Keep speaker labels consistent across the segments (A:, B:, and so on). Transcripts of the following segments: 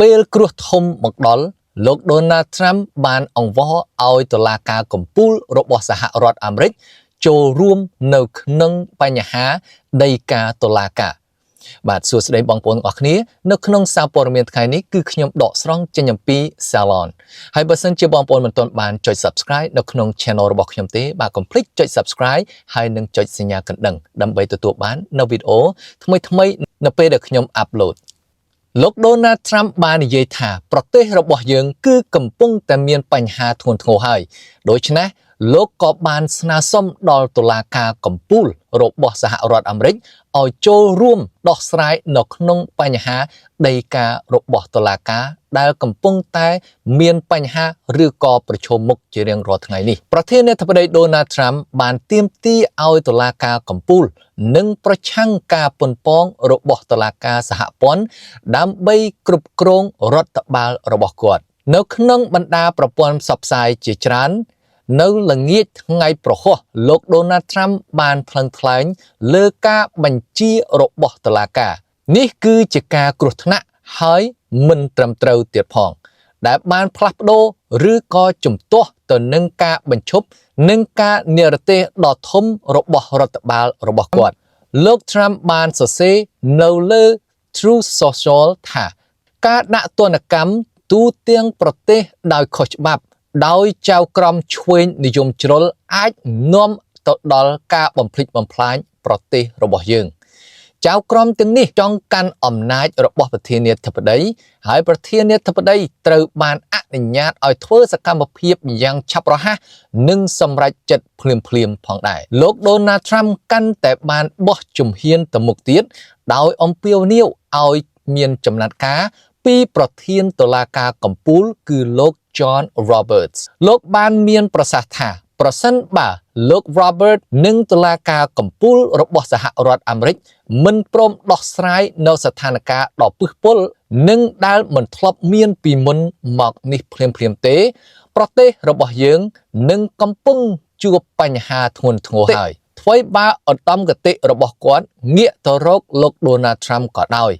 A: ពេលគ្រោះធំមកដល់លោកដូណាល់ត្រាំបានអង្វរឲ្យតុលាការកំពូលរបស់សហរដ្ឋអាមេរិកចូលរួមនៅក្នុងបញ្ហាដីកាតុលាការបាទសួស្តីបងប្អូនទាំងអស់គ្នានៅក្នុងសារព័ត៌មានថ្ងៃនេះគឺខ្ញុំដកស្រង់ចេញអំពី Salon ហើយបើសិនជាបងប្អូនមិនទាន់បានចុច Subscribe នៅក្នុង Channel របស់ខ្ញុំទេបាទកុំភ្លេចចុច Subscribe ហើយនិងចុចសញ្ញាកណ្ដឹងដើម្បីទទួលបាននូវវីដេអូថ្មីៗនៅពេលដែលខ្ញុំ upload លោកដូណាល់ត្រាំបាននិយាយថាប្រទេសរបស់យើងគឺកំពុងតែមានបញ្ហាធ្ងន់ធ្ងរហើយដូច្នេះលោកក៏បានស្នើសុំដល់តុលាការកំពូលរបស់សហរដ្ឋអាមេរិកឲ្យចូលរួមដោះស្រាយនៅក្នុងបញ្ហាដីការបស់តុលាការដែលកំពុងតែមានបញ្ហាឬក៏ប្រឈមមុខជារៀងរាល់ថ្ងៃនេះប្រធានាធិបតីដូណាល់ត្រាំបានទាមទារឲ្យតុលាការកំពូល និងប្រឆាំងការប៉ុនប៉ងរបស់តុលាការសហព័ន្ធដើម្បីគ្រប់គ្រងរដ្ឋបាលរបស់គាត់ នៅក្នុងបណ្ដាប្រព័ន្ធផ្សព្វផ្សាយជាច្រើន នៅល្ងាចថ្ងៃព្រហស្បតិ៍លោកដូណាល់ត្រាំបានថ្លឹងថ្លែងលើការបញ្ជារបស់តុលាការ នេះគឺជាការគ្រោះថ្នាក់ហើយមិនត្រឹមត្រូវទៀតផង ដែលបានផ្លាស់ប្ដូរឬក៏ជំទាស់ទៅនឹងការបញ្ឈប់និងការនិរទេសដ៏ធំរបស់រដ្ឋបាលរបស់គាត់ លោក Trump បានសរសេរនៅលើ Truth Social ថាការដាក់ទណ្ឌកម្មទូទាំងប្រទេសដោយខុសច្បាប់ ដោយចៅក្រមឆ្វេងនិយមជ្រុលអាចនាំទៅដល់ការបំផ្លិចបំផ្លាញប្រទេសរបស់យើង ចៅក្រមទាំងនេះចង់កាន់អំណាចរបស់ប្រធានាធិបតីហើយប្រធានាធិបតីត្រូវបានអនុញ្ញាតឲ្យធ្វើសកម្មភាពយ៉ាងឆាប់រហ័សនិងសម្រេចចិត្តភ្លាមៗផងដែរលោកដូណាល់ត្រាំកាន់តែបានបោះជំហានទៅមុខទៀតដោយអំពាវនាវឲ្យមានចំណាត់ការពីប្រធានតុលាការកំពូលគឺលោក John Roberts លោកបានមានប្រសាសន៍ថា ប្រសិនបើលោក Robert និងតុលាការកំពូលរបស់សហរដ្ឋអាមេរិកមិនព្រមដោះស្រាយនៅស្ថានភាពដ៏ពឹសពុលនិងដែលមិនធ្លាប់មានពីមុនមកនេះភ្លាមៗទេ ប្រទេសរបស់យើងនឹងកំពុងជួបបញ្ហាធ្ងន់ធ្ងរហើយថ្វីបើឧត្តមគតិរបស់គាត់ងាកទៅរកលោក Donald Trump ក៏ដោយ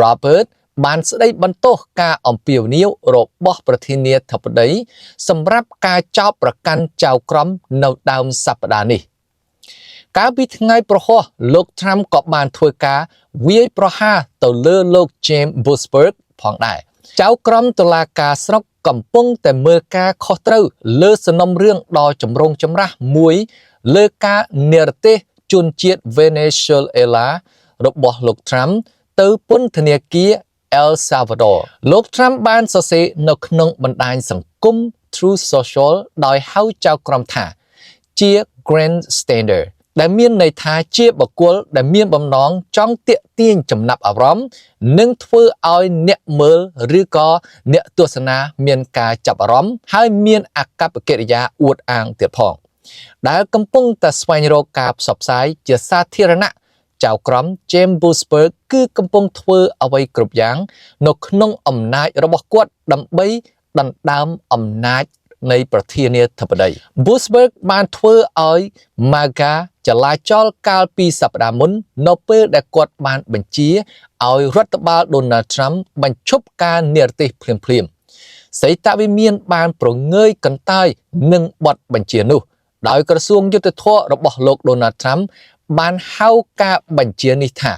A: Robert បានស្ដីបន្ទោសការអំពាវនាវរបស់ប្រធានាធិបតីសម្រាប់ការចោទប្រកាន់ចៅក្រមនៅដើមសប្តាហ៍នេះ កាលពីថ្ងៃព្រហស្បតិ៍លោកត្រាំក៏បានធ្វើការវាយប្រហារទៅលើលោក James Boasberg ផងដែរចៅក្រមតុលាការស្រុកកំពុងតែមើលការខុសត្រូវលើសំណុំរឿងដ៏ចម្រូងចម្រាសមួយលើការនិរទេសជនជាតិ Venezuela របស់លោកត្រាំទៅពន្ធនាគារ El Salvador លោកត្រាំបានសរសេរនៅក្នុងបណ្ដាញសង្គម Truth Social ដោយហៅចៅក្រមថា ជា grandstander ដែលមានន័យថាជាបុគ្គលដែលមានបំណងចង់ទាក់ទាញចំណាប់អារម្មណ៍និងធ្វើឲ្យអ្នកមើលឬក៏អ្នកទស្សនាមានការចាប់អារម្មណ៍ហើយមានអាកប្បកិរិយាអួតអាងទៀតផង ដែលកំពុងតែស្វែងរកការផ្សព្វផ្សាយជាសាធារណៈចៅក្រម James Boasberg គឺកំពុងធ្វើអ្វីគ្រប់យ៉ាង នៅក្នុងអំណាចរបស់គាត់ដើម្បីដណ្ដើមអំណាចនៃប្រធានាធិបតី Boasberg បានធ្វើឲ្យ MAGA ចលាចលកាលពីសប្តាហ៍មុន នៅពេលដែលគាត់បានបញ្ជាឲ្យរដ្ឋបាល Donald Trump បញ្ឈប់ការនិរទេសភ្លាមៗសេតវិមានបានប្រងើយកន្តើយនឹងបទបញ្ជានោះ ដោយក្រសួងយុត្តិធម៌របស់លោក Donald Trump បានហៅការបញ្ជានេះថា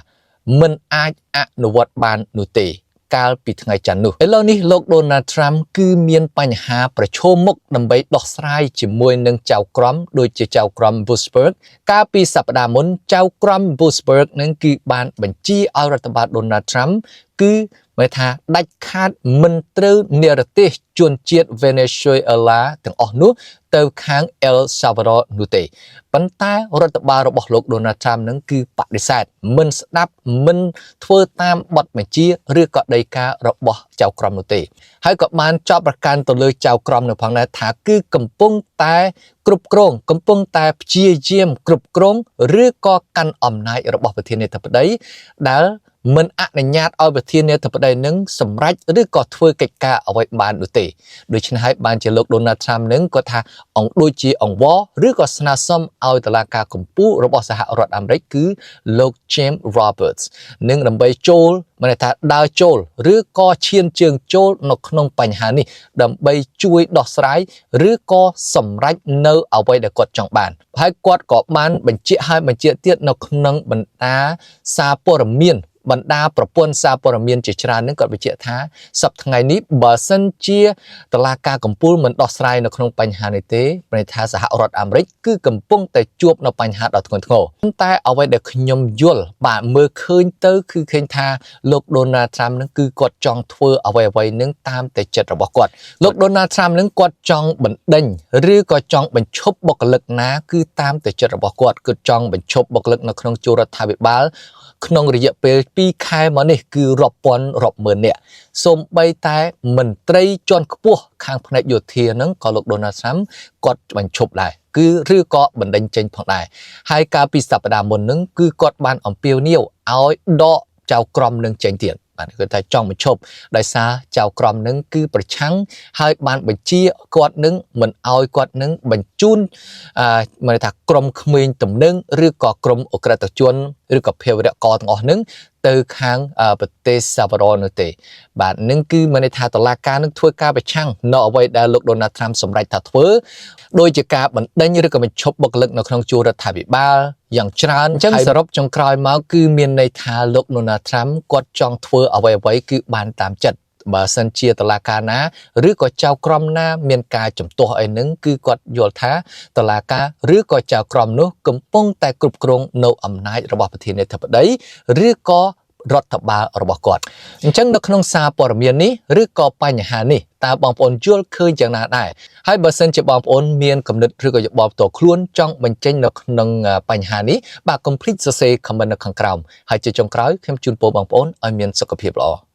A: មិនអាចអនុវត្តបាននោះទេ កាលពីថ្ងៃច័ន្ទនោះឥឡូវនេះលោក Donald Trump គឺមានបញ្ហាប្រឈមមុខដើម្បីដោះស្រាយជាមួយនឹងចៅក្រមដូចជាចៅក្រម Boasberg កាលពីសប្តាហ៍មុនចៅក្រម Boasberg នឹងគឺបានបញ្ជាឲ្យរដ្ឋបាល Donald Trump គឺមានថាដាច់ខាតមិនត្រូវនិរទេសជនជាតិ Venezuela ទាំងអស់នោះទៅខាង El Salvador នោះទេប៉ុន្តែរដ្ឋបាលរបស់លោក Donald Trump នឹងគឺបដិសេធមិនស្ដាប់មិនធ្វើតាមបទបញ្ជាឬក៏ដីការបស់ចៅក្រមនោះទេ ហើយក៏បានចោទប្រកាន់ទៅលើចៅក្រមនៅផងដែរថាគឺកំពុងតែគ្រប់គ្រងកំពុងតែព្យាយាមគ្រប់គ្រងឬក៏កាន់អំណាចរបស់ប្រធានាធិបតីដែល មិនអនុញ្ញាតឲ្យប្រធានាធិបតីនឹងសម្រេចឬក៏ធ្វើកិច្ចការអ្វីបាននោះទេដូច្នេះហើយបានជាលោក Donald Trump នឹងគាត់ថាអង្គដូចជាអង្វរឬក៏ស្នើសុំឲ្យតុលាការកំពូលរបស់សហរដ្ឋអាមេរិកគឺលោក James Roberts នឹងដើម្បីចូលមានន័យថាដើរចូលឬក៏ឈានជើងចូលនៅក្នុងបញ្ហានេះដើម្បីជួយដោះស្រាយឬក៏សម្រេចនៅអ្វីដែលគាត់ចង់បានហើយគាត់ក៏បានបញ្ជាក់ឲ្យបញ្ជាក់ទៀតនៅក្នុងបណ្ដាសារព័ត៌មានបណ្ដាប្រព័ន្ធសារព័ត៌មានជាច្រើននឹងគាត់បញ្ជាក់ថាសប្តាហ៍ថ្ងៃនេះបើសិនជាតុលាការកំពូលមិនដោះស្រាយនៅក្នុងបញ្ហានេះទេប្រែថាសហរដ្ឋអាមេរិកគឺកំពុងតែជួបនៅបញ្ហាដ៏ធ្ងន់ធ្ងរតែអ្វីដែលខ្ញុំយល់បាទមើលឃើញទៅគឺឃើញថាលោក Donald Trump នឹងគឺគាត់ចង់ធ្វើអ្វីអ្វីនឹងតាមតែចិត្តរបស់គាត់លោក Donald Trump នឹងគាត់ចង់បណ្ដេញឬក៏ចង់បញ្ឈប់បុគ្គលិកណាគឺតាមតែចិត្តរបស់គាត់គឺចង់បញ្ឈប់បុគ្គលិកនៅក្នុងជួររដ្ឋាភិបាលក្នុងរយៈពេល2ខែមកនេះគឺរាប់ពាន់រាប់ម៉ឺននាក់សូម្បីតែមន្ត្រីជាន់ខ្ពស់ខាងផ្នែកយោធាហ្នឹងក៏លោក Donald Trump គាត់បញ្ឈប់ដែរគឺឬក៏បណ្ដេញចេញផងដែរហើយកាលពីសប្តាហ៍មុនហ្នឹងគឺគាត់បានអំពាវនាវឲ្យដកចៅក្រមនឹងចេញទៀតបាទគឺថាចង់បញ្ឈប់ដោយសារចៅក្រមនឹងគឺប្រឆាំងហើយបានបញ្ជាគាត់នឹងមិនឲ្យគាត់នឹងបញ្ជូនអឺមានន័យថាក្រុមក្មេងទំនឹងឬក៏ក្រុមអក្រិតជនឬក៏ភេរវករទាំងអស់នឹងទៅខាងប្រទេសសាវ៉ារនោះទេបាទនឹងគឺមានន័យថាតឡាការនឹងធ្វើការប្រឆាំងនៅអ្វីដែលលោក Donald Trump សម្រេចថាធ្វើដោយជាការបណ្ដេញឬក៏បញ្ឈប់បុគ្គលិកនៅក្នុងជួររដ្ឋាភិបាលយ៉ាងច្រើនអញ្ចឹងសរុបចុងក្រោយមកគឺមានន័យថាលោក Donald Trump គាត់ចង់ធ្វើអ្វីៗគឺបានតាមចិត្តបើសិនជាតឡាការណាឬក៏ចៅក្រមណាមានការជំទាស់អីនឹងគឺគាត់យល់ថាតឡាការឬក៏ចៅក្រមនោះកំពុងតែគ្រប់គ្រងនៅអំណាចរបស់ប្រធានាធិបតីឬក៏រដ្ឋបាលរបស់គាត់អញ្ចឹងនៅក្នុងសារព័ត៌មាននេះឬក៏បញ្ហានេះតើបងប្អូនយល់ឃើញយ៉ាងណាដែរហើយបើសិនជាបងប្អូនមានគំនិតឬក៏យោបល់ផ្ទាល់ខ្លួនចង់បញ្ចេញនៅក្នុងបញ្ហានេះបាទកុំភ្លេចសរសេរ comment នៅខាងក្រោមហើយជាចុងក្រោយខ្ញុំជូនពរបងប្អូនឲ្យមានសុខភាពល្អ។